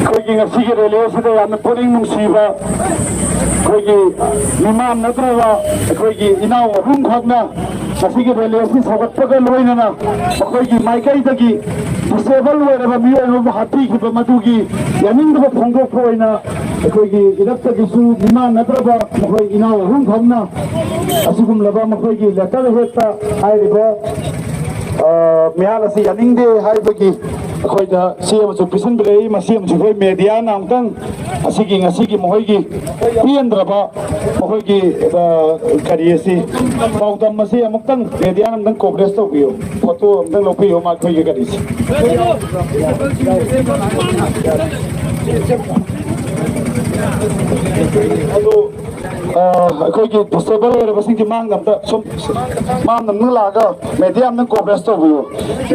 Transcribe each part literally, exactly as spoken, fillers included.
ꯑꯩꯈꯣꯏꯒꯤ ꯉꯁꯤꯒꯤ ꯔꯦꯂꯤ ꯑꯁꯤꯗ ꯌꯥꯝꯅ ꯄꯨꯛꯅꯤꯡ ꯅꯨꯡꯁꯤꯕ ꯑꯩꯈꯣꯏꯒꯤ ꯃꯤꯃꯥꯟ ꯅꯠꯇ꯭ꯔꯕ ꯑꯩꯈꯣꯏꯒꯤ ꯏꯅꯥꯎ ꯑꯍꯨꯝꯈꯛꯅ ꯉꯁꯤꯒꯤ ꯔꯦꯂꯤ ꯑꯁꯤ ꯁꯧꯒꯠꯄꯒ ꯂꯣꯏꯅꯅ ꯃꯈꯣꯏꯒꯤ ꯃꯥꯏꯀꯩꯗꯒꯤ ꯗꯤꯁꯦꯕꯜ ꯑꯣꯏꯔꯕ ꯃꯤꯑꯣꯏ ꯑꯃꯕꯨ ꯍꯥꯠꯄꯤꯈꯤꯕ ꯃꯗꯨꯒꯤ ꯌꯥꯅꯤꯡꯗꯕ ꯐꯣꯡꯗꯣꯛꯄ ꯑꯣꯏꯅ ꯑꯩꯈꯣꯏꯒꯤ ꯏꯔꯛꯇꯒꯤꯁꯨ ꯃꯤꯃꯥꯟ ꯅꯠꯇ꯭ꯔꯕ ꯃꯈꯣꯏ ꯏꯅꯥꯎ ꯑꯍꯨꯝꯈꯛꯅ ꯑꯁꯤꯒꯨꯝꯂꯕ ꯃꯈꯣꯏꯒꯤ ꯂꯦꯇꯔ ꯍꯦꯠꯇ ꯍꯥꯏꯔꯤꯕ, ꯑ, ꯃꯤꯍꯥꯠ ꯑꯁꯤ ꯌꯥꯅꯤꯡꯗꯦ ꯍꯥꯏꯕꯒꯤ ꯑꯩꯈꯣꯏꯗ ꯆꯦ ꯑꯃꯁꯨ ꯄꯤꯁꯤꯟꯕꯤꯔꯛꯏ꯫ ꯃꯁꯤ ꯑꯃꯁꯨ ꯑꯩꯈꯣꯏ ꯃꯦꯗꯤꯌꯥꯅ ꯑꯃꯨꯛꯇꯪ ꯑꯁꯤꯒꯤ ꯉꯁꯤꯒꯤ ꯃꯈꯣꯏꯒꯤ ꯄꯦꯟꯗ꯭ꯔꯕ ꯃꯈꯣꯏꯒꯤ, ꯑ, ꯀꯔꯤ ꯑꯁꯤ ꯄꯥꯎꯗꯝ ꯑꯁꯤ ꯑꯃꯨꯛꯇꯪ ꯃꯦꯗꯤꯌꯥꯅ ꯑꯃꯨꯛꯇꯪ ꯀꯣꯚꯔꯦꯖ ꯇꯧꯕꯤꯌꯨ, ꯐꯣꯇꯣ ꯑꯃꯨꯛꯇꯪ ꯂꯧꯕꯤꯌꯨ ꯃꯈꯣꯏꯒꯤ ꯀꯔꯤꯁꯤ꯫ ꯑꯗꯨ ꯑ, ꯑꯩꯈꯣꯏꯒꯤ ꯗꯤꯁꯦꯕꯜ ꯑꯣꯏꯔꯕꯁꯤꯡꯒꯤ ꯃꯥꯡꯗ ꯑꯝꯇ ꯁꯨꯝ ꯃꯥꯡꯗ ꯑꯝꯇ ꯂꯥꯛꯑꯒ ꯃꯦꯗꯤꯌꯥ ꯑꯝꯇ ꯀꯣꯚꯔꯦꯖ ꯇꯧꯕꯤꯌꯨ꯫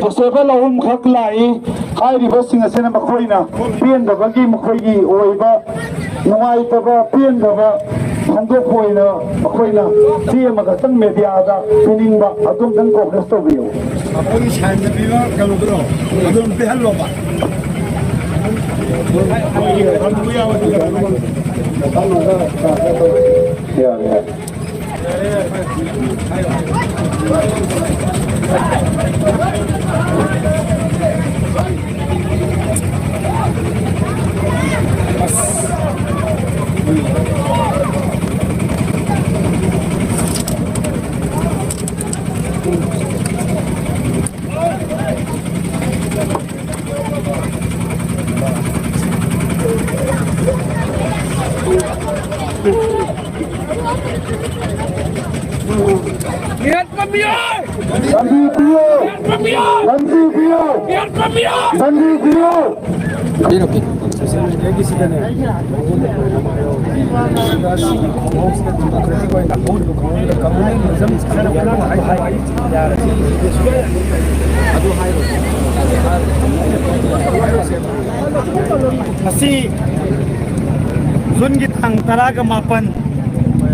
ꯗꯤꯁꯦꯕꯜ ꯑꯍꯨꯝꯈꯛ ꯂꯥꯛꯏ꯫ ꯍꯥꯏꯔꯤꯕꯁꯤꯡ ꯑꯁꯤꯅ ꯃꯈꯣꯏꯅ ꯄꯦꯟꯗꯕꯒꯤ ꯃꯈꯣꯏꯒꯤ ꯑꯣꯏꯕ ꯅꯨꯡꯉꯥꯏꯇꯕ ꯄꯦꯟꯗꯕ ꯐꯣꯡꯗꯣꯛꯄ ꯑꯣꯏꯅ ꯃꯈꯣꯏꯅ ꯆꯦ ꯑꯃꯈꯛꯇꯪ ꯃꯦꯗꯤꯌꯥꯗ ꯄꯤꯅꯤꯡꯕ ꯑꯗꯨꯝꯇꯪ ꯀꯣꯚꯔꯦꯖ ꯇꯧꯕꯤꯌꯨ꯫ ꯑꯩꯈꯣꯏꯒꯤ ꯁꯥꯏꯟꯗ ꯄꯤꯕ ꯀꯩꯅꯣꯗꯨꯔꯣ? ꯑꯗꯨꯝ ꯄꯤꯍꯜꯂꯣꯕ꯫ ꯌꯥꯔꯦ, ꯌꯥꯔꯦ꯫ ꯂꯝꯖꯤꯡꯕꯤꯌꯨ! ꯂꯝꯖꯤꯡꯕꯤꯌꯨ! ꯂꯝꯖꯤꯡꯕꯤꯌꯨ! ꯁꯣꯁꯤꯌꯦꯜ ꯃꯤꯗꯤꯌꯥꯒꯤꯁꯤꯗꯅꯦ, ꯁꯤꯗ ꯁꯤꯒꯤ ꯈꯣꯡꯎꯞꯁꯤꯗ ꯗꯤꯃꯣꯀ꯭ꯔꯦꯇꯤꯛ ꯑꯣꯏꯅ ꯍꯧꯔꯤꯕ ꯈꯣꯡꯎꯞꯁꯤꯗ ꯀꯝꯃꯨꯅꯤꯖꯝ ꯁꯥꯟꯅꯕ ꯍꯥꯏ ꯍꯥꯏ ꯌꯥꯔꯗꯤ ꯑꯗꯨ ꯍꯥꯏꯔꯣ꯫ ꯉꯁꯤ ꯖꯨꯟꯒꯤ ꯇꯥꯡ ꯇꯔꯥꯒ ꯃꯥꯄꯟ,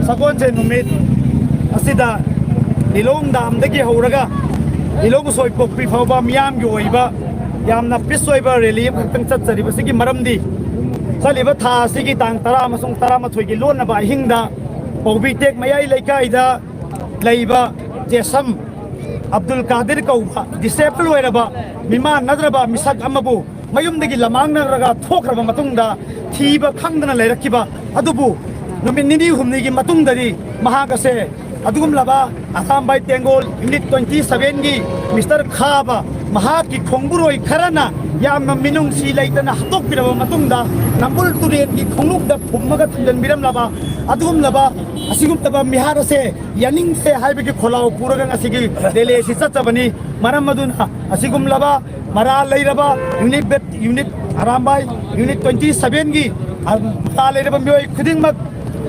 ꯁꯒꯣꯜꯁꯦꯟ ꯅꯨꯃꯤꯠ ꯑꯁꯤꯗ ꯂꯤꯂꯣꯡ ꯗꯥꯝꯗꯒꯤ ꯍꯧꯔꯒ ꯂꯤꯂꯣꯡ ꯎꯁꯣꯏꯄꯣꯛꯄꯤ ꯐꯥꯎꯕ ꯃꯤꯌꯥꯝꯒꯤ ꯑꯣꯏꯕ ꯌꯥꯝꯅ ꯄꯤꯁ ꯑꯣꯏꯕ ꯔꯦꯂꯤ ꯑꯃꯈꯛꯇꯪ ꯆꯠꯆꯔꯤꯕꯁꯤꯒꯤ ꯃꯔꯝꯗꯤ, ꯆꯠꯂꯤꯕ ꯊꯥ ꯑꯁꯤꯒꯤ ꯇꯥꯡ ꯇꯔꯥ ꯑꯃꯁꯨꯡ ꯇꯔꯥꯃꯥꯊꯣꯏꯒꯤ ꯂꯣꯟꯅꯕ ꯑꯍꯤꯡꯗ ꯄꯧꯕ꯭ꯔꯤ ꯇꯦꯛ ꯃꯌꯥꯏ ꯂꯩꯀꯥꯏꯗ ꯂꯩꯕ ꯖꯦꯁꯝ ꯑꯕꯗꯨꯜ ꯀꯥꯗꯤꯔ ꯀꯧꯕ ꯗꯤꯁꯦꯕꯜ ꯑꯣꯏꯔꯕ, ꯃꯤꯃꯥꯟꯅꯗ꯭ꯔꯕ ꯃꯤꯁꯛ ꯑꯃꯕꯨ ꯃꯌꯨꯝꯗꯒꯤ ꯂꯃꯥꯡꯅꯔꯒ ꯊꯣꯛꯈ꯭ꯔꯕ ꯃꯇꯨꯡꯗ, ꯊꯤꯕ ꯈꯪꯗꯅ ꯂꯩꯔꯛꯈꯤꯕ ꯑꯗꯨꯕꯨ, ꯅꯨꯃꯤꯠ ꯅꯤꯅꯤ ꯍꯨꯝꯅꯤꯒꯤ ꯃꯇꯨꯡꯗꯗꯤ ꯃꯍꯥꯛ ꯑꯁꯦ ꯑꯗꯨꯒꯨꯝꯂꯕ ꯑꯁꯥꯝꯕꯥꯏ ꯇꯦꯡꯒꯣꯜ ꯌꯨꯅꯤꯠ twenty seven ꯒꯤ ꯃꯤꯁꯇꯔ ꯈꯥꯕ, ꯃꯍꯥꯛꯀꯤ ꯈꯣꯡꯕꯨꯔꯣꯏ ꯈꯔꯅ ꯌꯥꯝꯅ ꯃꯤꯅꯨꯡꯁꯤ ꯂꯩꯇꯅ ꯍꯥꯠꯇꯣꯛꯄꯤꯔꯕ ꯃꯇꯨꯡꯗ, ꯅꯝꯕꯨꯜ ꯇꯨꯔꯦꯜꯒꯤ ꯈꯣꯡꯅꯨꯡꯗ ꯐꯨꯝꯃꯒ ꯊꯝꯖꯤꯟꯕꯤꯔꯝꯂꯕ ꯑꯗꯨꯒꯨꯝꯂꯕ, ꯑꯁꯤꯒꯨꯝꯂꯕ ꯃꯤꯍꯥꯠ ꯑꯁꯦ ꯌꯥꯅꯤꯡꯗꯦ ꯍꯥꯏꯕꯒꯤ ꯈꯣꯜꯂꯥꯎ ꯄꯨꯔꯒ ꯉꯁꯤꯒꯤ ꯔꯦꯂꯤ ꯑꯁꯤ ꯆꯠꯆꯕꯅꯤ꯫ ꯃꯔꯝ ꯑꯗꯨꯅ ꯑꯁꯤꯒꯨꯝꯂꯕ ꯃꯔꯥꯜ ꯂꯩꯔꯕ ꯌꯨꯅꯤꯠ ꯕꯦꯠ-, unit Arambai unit twenty seven ꯒꯤ, ꯑ, ꯃꯔꯥꯜ ꯂꯩꯔꯕ ꯃꯤꯑꯣꯏ ꯈꯨꯗꯤꯡꯃꯛ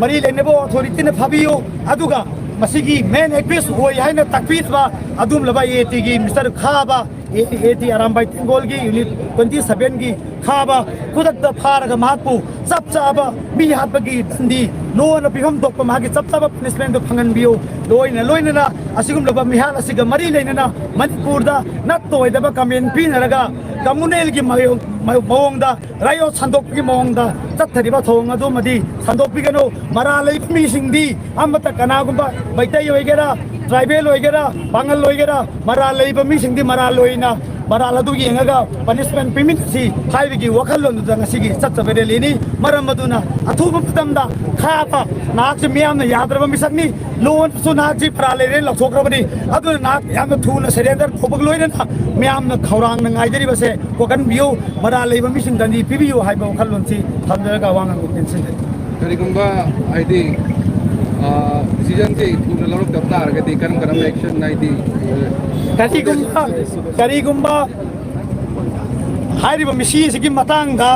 ꯃꯔꯤ ꯂꯩꯅꯕ ꯑꯣꯊꯣꯔꯤꯇꯤꯅ ꯐꯥꯕꯤꯌꯨ, ꯑꯗꯨꯒ ꯃꯁꯤꯒꯤ ꯃꯦꯟ ꯑꯦꯀ꯭ꯌꯨꯁ ꯑꯣꯏ ꯍꯥꯏꯅ ꯇꯥꯛꯄꯤꯔꯕ ꯑꯗꯨꯒꯨꯝꯂꯕ ꯑꯦ ꯑꯦ ꯇꯤꯒꯤ ꯃꯤꯁꯇꯔ ꯈꯥꯕ, ꯑꯦ ꯑꯦ ꯇꯤ ꯑꯔꯥꯝꯕꯥꯏ ꯇꯦꯡꯒꯣꯜꯒꯤ ꯌꯨꯅꯤꯠ twenty seven ꯒꯤ ꯈꯥꯕ ꯈꯨꯗꯛꯇ ꯐꯥꯔꯒ ꯃꯍꯥꯛꯄꯨ ꯆꯞ ꯆꯥꯕ ꯃꯤ ꯍꯥꯠꯄꯒꯤ ꯗꯟꯗꯤ ꯂꯣꯅ ꯄꯤꯐꯝ ꯊꯣꯛꯄ ꯃꯍꯥꯛꯀꯤ ꯆꯞ ꯆꯥꯕ ꯄꯅꯤꯁꯃꯦꯟꯗꯨ ꯐꯪꯍꯟꯕꯤꯌꯨ꯫ ꯂꯣꯏꯅ ꯂꯣꯏꯅꯅ ꯑꯁꯤꯒꯨꯝꯂꯕ ꯃꯤꯍꯥꯠ ꯑꯁꯤꯒ ꯃꯔꯤ ꯂꯩꯅꯅ ꯃꯅꯤꯄꯨꯔꯗ ꯅꯠꯇ ꯑꯣꯏꯗꯕ ꯀꯃꯦꯟ ꯄꯤꯅꯔꯒ ꯀꯝꯃꯨꯅꯦꯜꯒꯤ ꯃꯑꯣꯡ-, ꯃꯑꯣꯡꯗ ꯔꯥꯏꯌꯣꯠ ꯁꯟꯗꯣꯛꯄꯒꯤ ꯃꯑꯣꯡꯗ ꯆꯠꯊꯔꯤꯕ ꯊꯧꯑꯣꯡ ꯑꯗꯨꯃꯗꯤ ꯁꯟꯗꯣꯛꯄꯤꯒꯅꯨ꯫ ꯃꯔꯥꯜ ꯂꯩꯕ ꯃꯤꯁꯤꯡꯗꯤ ꯑꯃꯠꯇ ꯀꯅꯥꯒꯨꯝꯕ ꯃꯩꯇꯩ ꯑꯣꯏꯒꯦꯔꯥ, ꯇ꯭ꯔꯥꯏꯕꯦꯜ ꯑꯣꯏꯒꯦꯔꯥ, ꯄꯥꯉꯜ ꯑꯣꯏꯒꯦꯔꯥ, ꯃꯔꯥꯜ ꯂꯩꯕ ꯃꯤꯁꯤꯡꯗꯤ ꯃꯔꯥꯜ ꯂꯣꯏꯅ ꯃꯔꯥꯜ ꯑꯗꯨ ꯌꯦꯡꯉꯒ ꯄꯅꯤꯁꯃꯦꯟ ꯄꯤꯃꯤꯟꯅꯁꯤ ꯍꯥꯏꯕꯒꯤ ꯋꯥꯈꯜꯂꯣꯟꯗꯨꯗ ꯉꯁꯤꯒꯤ ꯆꯠꯆꯕ ꯔꯦꯂꯤꯅꯤ꯫ ꯃꯔꯝ ꯑꯗꯨꯅ ꯑꯊꯨꯕ ꯃꯇꯝꯗ ꯈꯥꯕ ꯅꯍꯥꯛꯁꯤ ꯃꯤꯌꯥꯝꯅ ꯌꯥꯗ꯭ꯔꯕ ꯃꯤꯁꯛꯅꯤ꯫ ꯂꯣꯟꯁꯨ ꯅꯍꯥꯛꯁꯤ ꯄꯔꯥ ꯂꯩꯔꯦ ꯂꯧꯊꯣꯛꯈ꯭ꯔꯕꯅꯤ꯫ ꯑꯗꯨꯅ ꯅꯍꯥꯛ ꯌꯥꯝꯅ ꯊꯨꯅ ꯁꯔꯦꯟꯗꯔ ꯇꯧꯕꯒ ꯂꯣꯏꯅꯅ ꯃꯤꯌꯥꯝꯅ ꯈꯧꯔꯥꯡꯅ ꯉꯥꯏꯖꯔꯤꯕꯁꯦ ꯀꯣꯛꯍꯟꯕꯤꯌꯨ꯫ ꯃꯔꯥꯜ ꯂꯩꯕ ꯃꯤꯁꯤꯡꯗ ꯅꯤ ꯄꯤꯕꯤꯌꯨ ꯍꯥꯏꯕ ꯋꯥꯈꯜꯂꯣꯟꯁꯤ ꯊꯝꯖꯔꯒ ꯋꯥ ꯉꯥꯡꯕ ꯇꯦꯟꯁꯤꯟꯖꯔꯤ꯫ ꯀꯔꯤꯒꯨꯝꯕ, ꯍꯥꯏꯗꯤ, ꯑ, ꯗꯤꯁꯤꯖꯟꯁꯦ ꯊꯨꯅ ꯂꯧꯔꯛꯇꯕ ꯇꯥꯔꯒꯗꯤ ꯀꯔꯝ ꯀꯔꯝꯕ ꯑꯦꯛꯁꯟ, ꯍꯥꯏꯗꯤ, ꯀꯔꯤꯒꯨꯝꯕ, ꯀꯔꯤꯒꯨꯝꯕ ꯍꯥꯏꯔꯤꯕ ꯃꯤꯁꯤ ꯑꯁꯤꯒꯤ ꯃꯇꯥꯡꯗ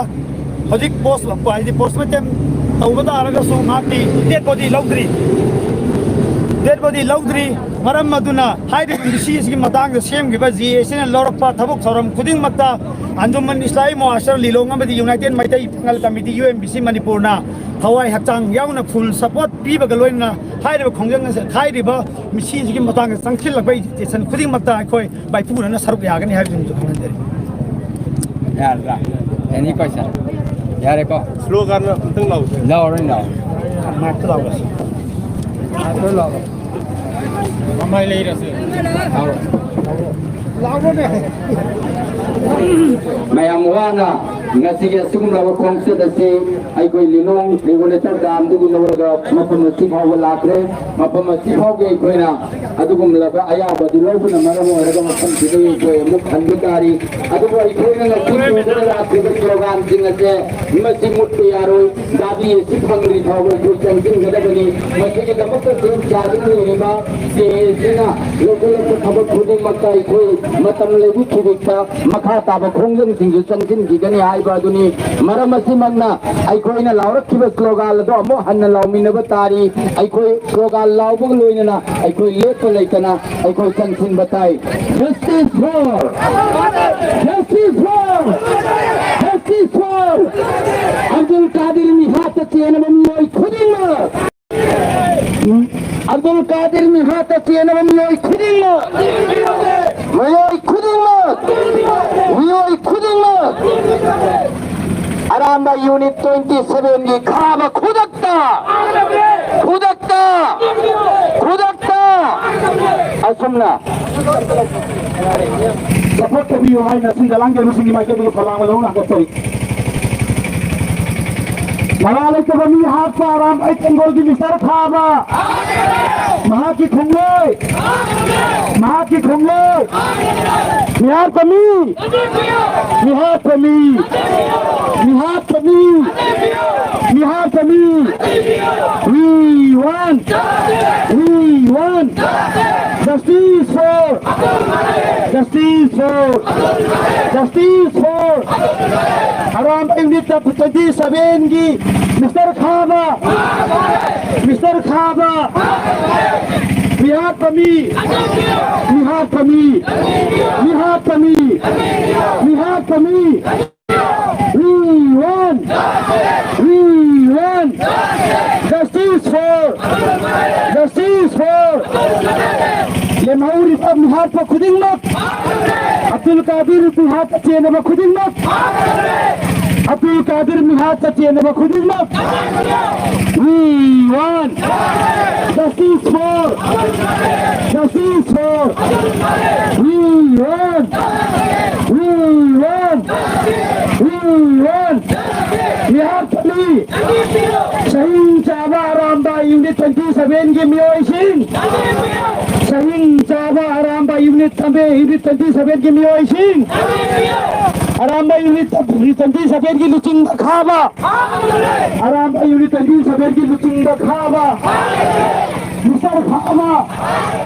ꯍꯧꯖꯤꯛ ꯄꯣꯁ, ꯍꯥꯏꯗꯤ ꯄꯣꯁꯃꯣꯔꯇꯦꯝ ꯇꯧꯕ ꯇꯥꯔꯒꯁꯨ ꯃꯍꯥꯛꯀꯤ ꯗꯦꯗ ꯕꯣꯗꯤ ꯂꯧꯗ꯭ꯔꯤ, ꯗꯦꯗ ꯕꯣꯗꯤ ꯂꯧꯗ꯭ꯔꯤ꯫ ꯃꯔꯝ ꯑꯗꯨꯅ ꯍꯥꯏꯔꯤꯕ ꯃꯤꯁꯤ ꯑꯁꯤꯒꯤ ꯃꯇꯥꯡꯗ ꯁꯦꯝꯈꯤꯕ ꯖꯤ ꯑꯦ ꯁꯤꯅ ꯂꯧꯔꯛꯄ ꯊꯕꯛ ꯊꯧꯔꯝ ꯈꯨꯗꯤꯡꯃꯛꯇ ꯑꯟꯖꯨꯃꯟ ꯏꯁꯂꯥꯍꯤ ꯃꯣꯍꯥꯁꯔ ꯂꯤꯂꯣꯡ ꯑꯃꯗꯤ united Meitei Pangal committee, U M B C ꯃꯅꯤꯄꯨꯔꯅ ꯊꯋꯥꯏ ꯍꯛꯆꯥꯡ ꯌꯥꯎꯅ ꯐꯨꯜ ꯁꯄꯣꯔꯠ ꯄꯤꯕꯒ ꯂꯣꯏꯅꯅ ꯍꯥꯏꯔꯤꯕ ꯈꯣꯡꯖꯪ ꯑꯁꯤ, ꯍꯥꯏꯔꯤꯕ ꯃꯤꯁꯤ ꯑꯁꯤꯒꯤ ꯃꯇꯥꯡꯗ ꯆꯪꯁꯤꯜꯂꯛꯄ ꯑꯦꯖꯤꯇꯦꯁꯟ ꯈꯨꯗꯤꯡꯃꯛꯇ ꯑꯩꯈꯣꯏ ꯃꯥꯏꯄꯨꯅꯅ ꯁꯔꯨꯛ ꯌꯥꯒꯅꯤ ꯍꯥꯏꯕꯁꯤꯃꯁꯨ ꯈꯪꯍꯟꯖꯔꯤ꯫ ꯌꯥꯔꯗ꯭ꯔꯥ? Any question? ꯌꯥꯔꯦꯀꯣ? Slogan ꯑꯝꯇꯪ ꯂꯥꯎꯁꯦ꯫ ꯂꯥꯎꯔꯣꯏ, ꯂꯥꯎꯔꯣꯏ꯫ ꯃꯥꯏꯛꯇ ꯂꯥꯎꯔꯁꯤ꯫ ꯃꯥꯏꯛꯇ ꯂꯥꯎꯔꯣ꯫ ꯃꯃꯥꯏ ꯂꯩꯔꯁꯦ꯫ ꯂꯥꯎꯔꯣ꯫ ꯂꯥꯎꯔꯣꯅꯦ꯫ ꯃꯌꯥꯝ ꯋꯥꯅ ꯉꯁꯤꯒꯤ ꯑꯁꯤꯒꯨꯝꯂꯕ ꯈꯣꯡꯆꯠ ꯑꯁꯤ ꯑꯩꯈꯣꯏ ꯂꯤꯂꯣꯡ regulator dam ꯗꯒꯤ ꯂꯧꯔꯒ ꯃꯐꯝ ꯑꯁꯤ ꯐꯥꯎꯕ ꯂꯥꯛꯈ꯭ꯔꯦ꯫ ꯃꯐꯝ ꯑꯁꯤ ꯐꯥꯎꯒꯤ ꯑꯩꯈꯣꯏꯅ ꯑꯗꯨꯒꯨꯝꯂꯕ ꯑꯌꯥꯕ ꯑꯗꯨ ꯂꯧꯕꯅ ꯃꯔꯝ ꯑꯣꯏꯔꯒ ꯃꯐꯝꯁꯤꯗ ꯑꯩꯈꯣꯏ ꯑꯃꯨꯛ ꯍꯟꯕ ꯇꯥꯔꯤ꯫ ꯑꯗꯨꯕꯨ ꯑꯩꯈꯣꯏꯅ ꯉꯁꯤ ꯄꯨꯗꯨꯅ ꯂꯥꯛꯂꯤꯕ slogan ꯁꯤꯡ ꯑꯁꯦ ꯃꯁꯤ ꯃꯨꯠꯄ ꯌꯥꯔꯣꯏ꯫ ꯗꯥꯕꯤ ꯑꯁꯤ ꯐꯪꯗ꯭ꯔꯤ ꯐꯥꯎꯕ ꯑꯩꯈꯣꯏ ꯆꯪꯁꯤꯟꯒꯗꯕꯅꯤ꯫ ꯃꯁꯤꯒꯤꯗꯃꯛꯇ ꯁꯦꯝ ꯁꯥꯗꯨꯅ ꯂꯩꯔꯤꯕ ꯁꯤ ꯑꯦ ꯑꯦꯁ ꯁꯤꯅ ꯂꯧꯈꯠꯂꯛꯄ ꯊꯕꯛ ꯈꯨꯗꯤꯡꯃꯛꯇ ꯑꯩꯈꯣꯏ ꯃꯇꯝ ꯂꯩꯕ ꯈꯨꯗꯤꯡꯗ ꯃꯈꯥ ꯇꯥꯕ ꯈꯣꯡꯖꯪꯁꯤꯡꯁꯨ ꯆꯪꯁꯤꯟꯈꯤꯒꯅꯤ ꯍꯥꯏꯕ ꯑꯗꯨꯅꯤ꯫ ꯃꯔꯝ ꯑꯁꯤꯃꯛꯅ ꯑꯩꯈꯣꯏꯅ ꯂꯥꯎꯔꯛꯈꯤꯕ slogan ꯑꯗꯨ ꯑꯃꯨꯛ ꯍꯟꯅ ꯂꯥꯎꯃꯤꯟꯅꯕ ꯇꯥꯔꯤ꯫ ꯑꯩꯈꯣꯏ slogan ꯂꯥꯎꯕꯒ ꯂꯣꯏꯅꯅ ꯑꯩꯈꯣꯏ ꯂꯦꯞꯄ ꯂꯩꯇꯅ ꯑꯩꯈꯣꯏ ꯆꯪꯁꯤꯟꯕ ꯇꯥꯏ꯫ Justice for, justice for, justice for Abdul ꯀꯥꯗꯤꯔ ꯃꯤꯍꯥꯠꯇ ꯆꯦꯟꯅꯕ ꯃꯤꯑꯣꯏ ꯈꯨꯗꯤꯡꯃꯛ꯫ ꯑꯕꯗꯨꯜ ꯀꯥꯗꯤꯔ ꯃꯤꯍꯥꯠꯇ ꯆꯦꯟꯅꯕ ꯃꯤꯑꯣꯏ ꯈꯨꯗꯤꯡꯃꯛ, ꯃꯤꯑꯣꯏ ꯈꯨꯗꯤꯡꯃꯛ, ꯃꯤꯑꯣꯏ ꯈꯨꯗꯤꯡꯃꯛ ꯑꯔꯥꯝꯕꯥꯏ unit twenty seven ꯒꯤ ꯈꯥꯕ ꯈꯨꯗꯛꯇ, ꯈꯨꯗꯛꯇ, ꯈꯨꯗꯛꯇ ꯑꯁꯨꯝꯅ support ꯇꯧꯕꯤꯌꯨ ꯍꯥꯏꯅ ꯁꯤꯗ ꯂꯥꯡꯖꯕꯁꯤꯡꯒꯤ ꯃꯥꯏꯀꯩꯗꯒꯤ ꯈꯣꯜꯂꯥꯡꯕ ꯂꯧꯅ ꯍꯥꯞꯀꯠꯆꯔꯤ꯫ ꯃꯔꯥ ꯂꯩꯇꯕ ꯃꯤ ꯍꯥꯠꯄ ꯑꯔꯥꯝꯕꯥꯏ ꯇꯦꯡꯒꯣꯜꯒꯤ ꯃꯤꯁꯇꯔ ꯈꯥꯕ꯫ ꯃꯍꯥꯛꯀꯤ ꯈꯣꯡꯂꯣꯏ꯫ ꯃꯍꯥꯛꯀꯤ ꯈꯣꯡꯂꯣꯏ꯫ ꯃꯤꯍꯥꯠꯄ ꯃꯤ꯫ ꯃꯤꯍꯥꯠꯄ ꯃꯤ꯫ ꯃꯤꯍꯥꯠꯄ ꯃꯤ꯫ ꯃꯤꯍꯥꯠꯄ ꯃꯤ꯫ We want. We want. Justice for. Justice for. Justice for Arambai unit twenty seven ꯒꯤ ꯃꯤꯁꯇꯔ ꯈꯥꯕ, ꯃꯤꯁꯇꯔ ꯈꯥꯕ, ꯃꯤꯍꯥꯠꯄ ꯃꯤ, ꯃꯤꯍꯥꯠꯄ ꯃꯤ, ꯃꯤꯍꯥꯠꯄ ꯃꯤ, ꯃꯤꯍꯥꯠꯄ ꯃꯤ꯫ We want, we want justice for, justice for ꯂꯦꯝꯍꯧꯔꯤꯕ ꯃꯤꯍꯥꯠꯄ ꯈꯨꯗꯤꯡꯃꯛ꯫ ꯑꯕꯗꯨꯜ ꯀꯥꯗꯤꯔ ꯃꯤꯍꯥꯠꯇ ꯆꯦꯟꯅꯕ ꯈꯨꯗꯤꯡꯃꯛ, ꯑꯕꯗꯨꯜ ꯀꯥꯗꯤꯔ ꯃꯤꯍꯥꯠꯇ ꯆꯦꯟꯅꯕ ꯈꯨꯗꯤꯡꯃꯛ, we want justice for, justice for, we want, we want, we want, ꯃꯤꯍꯥꯠ ꯊꯝꯃꯤ꯫ ꯁꯍꯤꯡ ꯆꯥꯕ Arambai unit twenty seven ꯒꯤ ꯃꯤꯑꯣꯏꯁꯤꯡ, ꯁꯍꯤꯡ ꯆꯥꯕ ꯑꯔꯥꯝꯕꯥꯏ ꯌꯨꯅꯤꯠ ꯊꯝꯃꯦ, ꯌꯨꯅꯤꯠ twenty seven ꯒꯤ ꯃꯤꯑꯣꯏꯁꯤꯡ, ꯑꯔꯥꯝꯕꯥꯏ ꯌꯨꯅꯤꯠ twenty seven ꯒꯤ ꯂꯨꯆꯤꯡꯕ ꯈꯥꯕ, ꯑꯔꯥꯝꯕꯥꯏ ꯌꯨꯅꯤꯠ twenty seven ꯒꯤ ꯂꯨꯆꯤꯡꯕ ꯈꯥꯕ, ꯃꯤꯁꯇꯔ ꯈꯥꯕ,